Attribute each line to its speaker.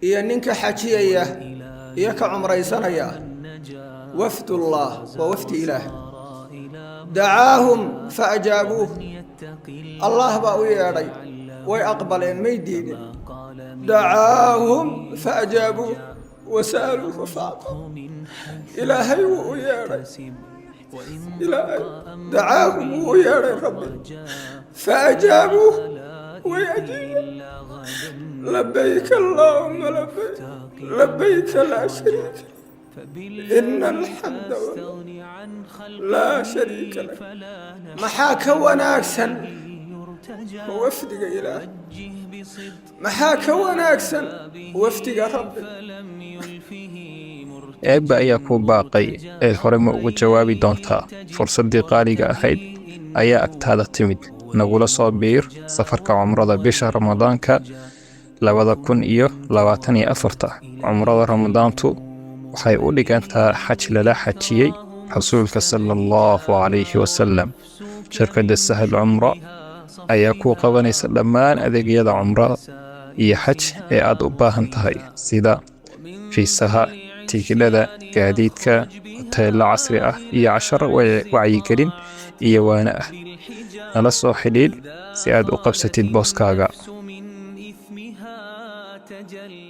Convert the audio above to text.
Speaker 1: Iyo ninka xajiyaya iyo ka cumraysanaya, wafdullah waa wafdi Ilaah. Dacaahum fa ajaabuuh, Allah baa u yeedhay, way aqbaleen, may diidin. Dacaahum fa ajaabuuh wa sa'aluuhu faacطaahum. Ilaahay wuu u yeedhay, Ilaahay dacaahum wuu u yeedhay Rabbi, fa ajaabuuh, way ajiibeen. Labayk allaahuma labayk, labayka laa shariika, ina alxamda laa shariika lak. Maxaa ka wanaagsan wafdiga Ilaah? Maxaa ka wanaagsan wafdiga Rabbi?
Speaker 2: Eebba ayaa kuu baaqay ee hore ma uga jawaabi doontaa? Fursaddii qaaliga ahayd ayaa agtaada timid. Nagula soo biir safarka cumrada bisha Ramadaanka 2024-ta. Cumrada Ramadaantu waxay u dhigantaa xaj lala xajiyey Rasuulka sala Allahu calayhi wasalam. Shirkadda Sahal Cumra ayaa kuu qabanaysa dhammaan adeegyada cumrada iyo xaj ee aad u baahan tahay, sida fiisaha, tigidhada, gaadiidka, hoteello casri ah iyo casharo wacyigelin iyo waano ah. Nala soo xidhiidh si aad u qabsatid booskaaga.
Speaker 3: من إثمها تجلى.